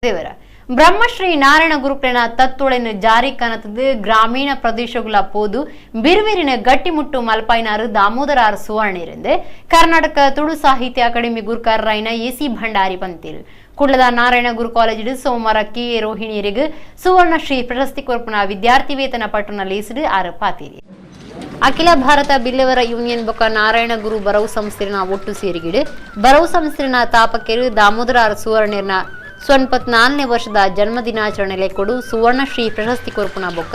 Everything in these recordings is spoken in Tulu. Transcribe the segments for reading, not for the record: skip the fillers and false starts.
ವಿವರ ಬ್ರಹ್ಮಶ್ರೀ ನಾರಾಯಣ ಗುರುಕ್ಲೆನ ತತ್ತೊಳೆನ್ ಜಾರಿ ಕನತದು ಗ್ರಾಮೀಣ ಪ್ರದೇಶಗಳ ಪೋದು ಬಿರುವಿರಿನ ಗಟ್ಟಿಮುಟ್ಟು ಮಲ್ಪಾಯಿನಾರು ದಾಮೋದರ ಆರ್ ಸುವರ್ಣಿರಂದೆ ಕರ್ನಾಟಕ ತುಳು ಸಾಹಿತ್ಯ ಅಕಾಡೆಮಿ ಗುರುಕಾರರಾಯಿನ ಎಸಿ ಭಂಡಾರಿ ಪಂತಿರು. ಕುಡ್ಲದ ನಾರಾಯಣ ಗುರು ಕಾಲೇಜಿಡು ಸೋಮವಾರ ಕೆ ಎ ರೋಹಿಣಿಯರಿಗೆ ಸುವರ್ಣಶ್ರೀ ಪ್ರಶಸ್ತಿ ಕೊರ್ಪುನ ವಿದ್ಯಾರ್ಥಿ ವೇತನ ಪಟ್ಟಣ ಲೇಸಿಡು ಆರ್ ಪಾತೀರಿ. ಅಖಿಲ ಭಾರತ ಬಿಲ್ಲವರ ಯೂನಿಯನ್ ಬೊಕ ನಾರಾಯಣ ಗುರು ಬರವು ಸಂಸ್ಥೆನ ಒಟ್ಟು ಸೇರಿಗಿಡು ಬರವು ಸಂಸ್ಥೆನ ತಾಪಕೆರು ದಾಮೋದರ ಆರ್ ಸುವರ್ಣಿಯರ್ನ 94ನೇ ವರ್ಷದ ಜನ್ಮದಿನಾಚರಣೆ ಲೆಕ್ಕೊಡು ಸುವರ್ಣಶ್ರೀ ಪ್ರಶಸ್ತಿ ಕೊರ್ಪುನ ಬೊಕ್ಕ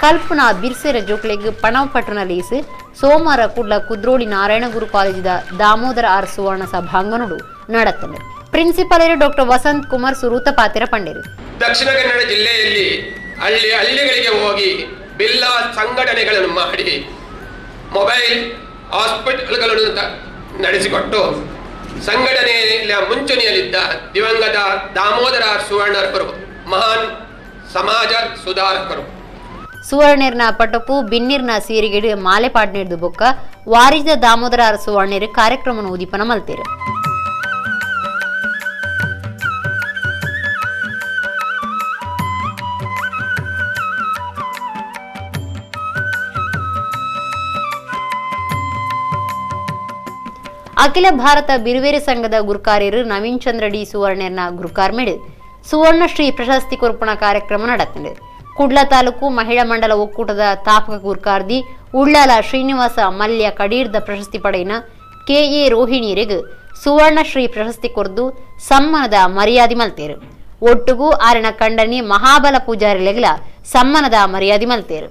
ಕಲ್ಪುನ ಬಿರ್ಸೆರ ಜೋಕ್ಲೆಗ್ ಪಣವು ಪಟ್ಟಣ ಲೇಸು ಸೋಮವಾರ ಕುಡ್ಲ ಕುದ್ರೋಳಿ ನಾರಾಯಣ ಗುರು ಕಾಲೇಜಿದ ದಾಮೋದರ ಆರ್ ಸುವರ್ಣ ಸಭಾಂಗಣಡು ನಡತ್ತಂದರು. ಪ್ರಿನ್ಸಿಪಾಲ್ ಡಾಕ್ಟರ್ ವಸಂತ್ ಕುಮಾರ್ ಸುರೂತ ಪಾತಿರ ಪಂಡೇರು. ದಕ್ಷಿಣ ಕನ್ನಡ ಜಿಲ್ಲೆಯಲ್ಲಿ ಹಳ್ಳಿ ಹಳ್ಳಿಗಳಿಗೆ ಹೋಗಿ ಬಿಲ್ಲವ ಸಂಘಟನೆಗಳನ್ನು ಮಾಡಿ ಮೊಬೈಲ್ ಹಾಸ್ಪಿಟಲ್ಗಳನ್ನು ನಡೆಸಿಕೊಟ್ಟು ಸಂಘಟನೆಯ ಮುಂಚೂಣಿಯಲ್ಲಿದ್ದ ದಿವಂಗತ ದಾಮೋದರ ಸುವರ್ಣರವರು ಮಹಾನ್ ಸಮಾಜ ಸುಧಾರಕರು. ಸುವರ್ಣರ್ನ ಪಟಕು ಬಿನ್ನಿರ್ನ ಸೀರೆಗಿಡು ಮಾಲೆ ಪಾಡ್ನಿರ್ದು ಬೊಕ್ಕ ವಾರಿಜ ದಾಮೋದರ ಸುವರ್ಣರು ಕಾರ್ಯಕ್ರಮ ಉದೀಪನ ಮಲ್ತೇರು. ಅಖಿಲ ಭಾರತ ಬಿರುವೇರಿ ಸಂಘದ ಗುರುಕಾರ್ಯರು ನವೀನ್ ಚಂದ್ರ ಡಿ ಸುವರ್ಣರ್ನ ಗುರುಕಾರ್ಮಿಡು ಸುವರ್ಣಶ್ರೀ ಪ್ರಶಸ್ತಿ ಕೊರ್ಪಣ ಕಾರ್ಯಕ್ರಮ ನಡೆತ್ತಿದೆ. ಕುಡ್ಲ ತಾಲೂಕು ಮಹಿಳಾ ಮಂಡಲ ಒಕ್ಕೂಟದ ತಾಪಕ ಗುರುಕಾರ್ದಿ ಉಳ್ಳಾಲ ಶ್ರೀನಿವಾಸ ಮಲ್ಯ ಕಡೀರ್ದ ಪ್ರಶಸ್ತಿ ಪಡೆಯಿನ ಕೆ ಎ ರೋಹಿಣಿಯರಿಗೆ ಸುವರ್ಣಶ್ರೀ ಪ್ರಶಸ್ತಿ ಕೊರ್ದು ಸಮ್ಮಾನದ ಮರ್ಯಾದೆ ಮಲ್ತೇರು. ಒಟ್ಟುಗೂ ಆರಿನ ಕಂಡನಿ ಮಹಾಬಲ ಪೂಜಾರಿಲೆಗಲ ಸಮ್ಮಾನದ ಮರ್ಯಾದೆ ಮಲ್ತೇರು.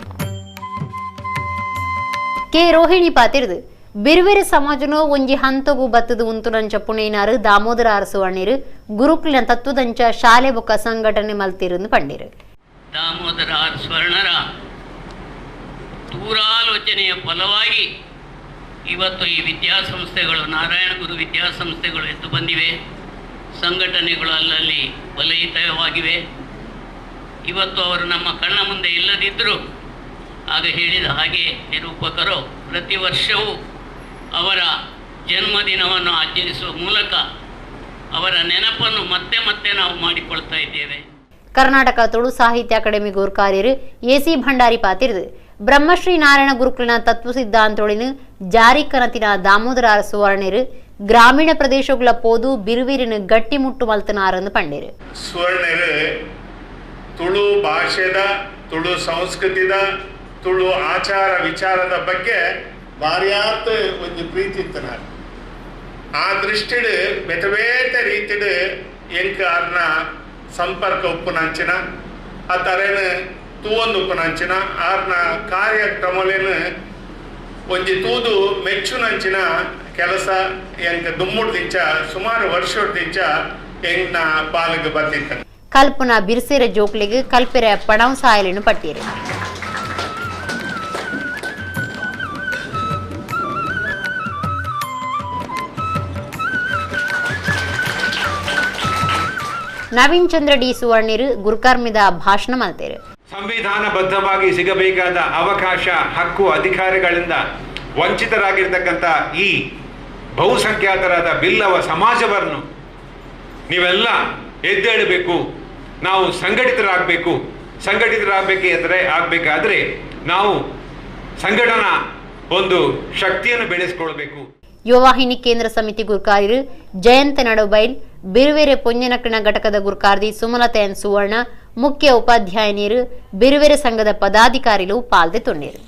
ಕೆ ರೋಹಿಣಿ ಪಾತಿರ್ದು ಬಿರುವೇರು ಸಮಾಜನು ಒಂಜಿ ಹಂತಗು ಬತ್ತದು ಉಂತುನಂಚ ಪುಣೆಯಿನಾರು ದಾಮೋದರ ಆರ್ ಸುವರ್ಣಿರು ಗುರುಕುಲಿನ ತತ್ವದಂಚ ಶಾಲೆ ಬೊಕ್ಕ ಸಂಘಟನೆ ಮಲ್ತಿರು ಪಂಡಿರು. ದಾಮೋದರ ಆರ್ ಸುವರ್ಣರ ದೂರಾಲೋಚನೆಯ ಫಲವಾಗಿ ಇವತ್ತು ಈ ವಿದ್ಯಾಸಂಸ್ಥೆಗಳು, ನಾರಾಯಣ ಗುರು ವಿದ್ಯಾಸಂಸ್ಥೆಗಳು ಎದ್ದು ಬಂದಿವೆ, ಸಂಘಟನೆಗಳು ಅಲ್ಲಲ್ಲಿ ವಲಯಿತವಾಗಿವೆ. ಇವತ್ತು ಅವರು ನಮ್ಮ ಕಣ್ಣ ಮುಂದೆ ಇಲ್ಲದಿದ್ದರೂ ಆಗ ಹೇಳಿದ ಹಾಗೆ ನಿರೂಪಕರು ಪ್ರತಿ ವರ್ಷವೂ ಅವರ ಜನ್ಮದಿನವನ್ನು ಆಚರಿಸುವ ಮೂಲಕ ಅವರ ನೆನಪನ್ನು ಮತ್ತೆ ಮತ್ತೆ ನಾವು ಮಾಡಿಕೊಳ್ತಾ ಇದ್ದೇವೆ. ಕರ್ನಾಟಕ ತುಳು ಸಾಹಿತ್ಯ ಅಕಾಡೆಮಿ ಗುರುಕಾರ್ಯರು ಎಸಿ ಭಂಡಾರಿ ಪಾತಿರ್ದು ಬ್ರಹ್ಮಶ್ರೀ ನಾರಾಯಣ ಗುರುಕುಲಿನ ತತ್ವ ಸಿದ್ಧಾಂತೊಳಿನ ಜಾರಿ ಕನತಿನ ದಾಮೋದರ ಸುವರ್ಣರು ಗ್ರಾಮೀಣ ಪ್ರದೇಶಗಳ ಪೋದು ಬಿರುವಿರಿನ ಗಟ್ಟಿಮುಟ್ಟು ಮಲ್ತನಾರನ್ನು ಪಂಡೇರು. ಸುವರ್ಣರು ತುಳು ಭಾಷೆದ, ತುಳು ಸಂಸ್ಕೃತಿದ, ತುಳು ಆಚಾರ ವಿಚಾರದ ಬಗ್ಗೆ ಭಾರ್ಯಾತ್ ಒಂದು ಪ್ರೀತಿ ಇತ್ತನಾರ್. ಆ ದೃಷ್ಟಿಡು ಬೇತೆ ಬೇತೆ ರೀತಿಡು ಎಂಕ್ ಆರ್ನ ಸಂಪರ್ಕ ಉಪ್ಪುನಂಚಿನ ಆ ತರೇನು ತೂವೊಂದು ಉಪ್ಪುನಂಚಿನ ಆರ್ನ ಕಾರ್ಯಕ್ರಮಲೇನು ಒಂಜಿ ತೂದು ಮೆಚ್ಚುನಂಚಿನ ಕೆಲಸ ಎಂಕ್ ದುಮ್ಮುಡ್ದಿಂಚ ಸುಮಾರು ವರ್ಷದಿಂಚ ಎಂಕ್ನ ಪಾಲಿಗೆ ಬರ್ತಿತ್ತು. ಕಲ್ಪನ ಬಿರ್ಸೆರ ಜೋಕ್ಲಿಗೆ ಕಲ್ಪೆರ ಪಣವು ಸಾಯಲೇನು ಪಟ್ಟಿರು. ನವೀನ್ ಚಂದ್ರ ಡಿ ಸುವರ್ಣಿರು ಗುರುಕರ್ಮಿದ ಭಾಷಣ ಮಾಡ್ತಾರೆ. ಸಂವಿಧಾನಬದ್ಧವಾಗಿ ಸಿಗಬೇಕಾದ ಅವಕಾಶ, ಹಕ್ಕು, ಅಧಿಕಾರಗಳಿಂದ ವಂಚಿತರಾಗಿರ್ತಕ್ಕಂಥ ಈ ಬಹುಸಂಖ್ಯಾತರಾದ ಬಿಲ್ಲವ ಸಮಾಜವನ್ನು ನೀವೆಲ್ಲ ಎದ್ದೇಳಬೇಕು, ನಾವು ಸಂಘಟಿತರಾಗಬೇಕು. ಸಂಘಟಿತರಾಗಬೇಕಿದ್ರೆ ಆಗಬೇಕಾದ್ರೆ ನಾವು ಸಂಘಟನಾ ಒಂದು ಶಕ್ತಿಯನ್ನು ಬೆಳೆಸಿಕೊಳ್ಬೇಕು. ಯುವವಾಹಿನಿ ಕೇಂದ್ರ ಸಮಿತಿ ಗುರುಕಾರ್ಯರು ಜಯಂತ ನಡುಬೈಲ್, ಬಿರುವೆರೆ ಪೊಂಜನಕಣ ಘಟಕದ ಗುರುಕಾರ್ದಿ ಸುಮಲತಾ ಎನ್ ಸುವರ್ಣ, ಮುಖ್ಯ ಉಪಾಧ್ಯಾಯನಿಯರು, ಬಿರುವೆರೆ ಸಂಘದ ಪದಾಧಿಕಾರಿಗಳು ಪಾಲ್ದೆ ತೊಂಡೇರು.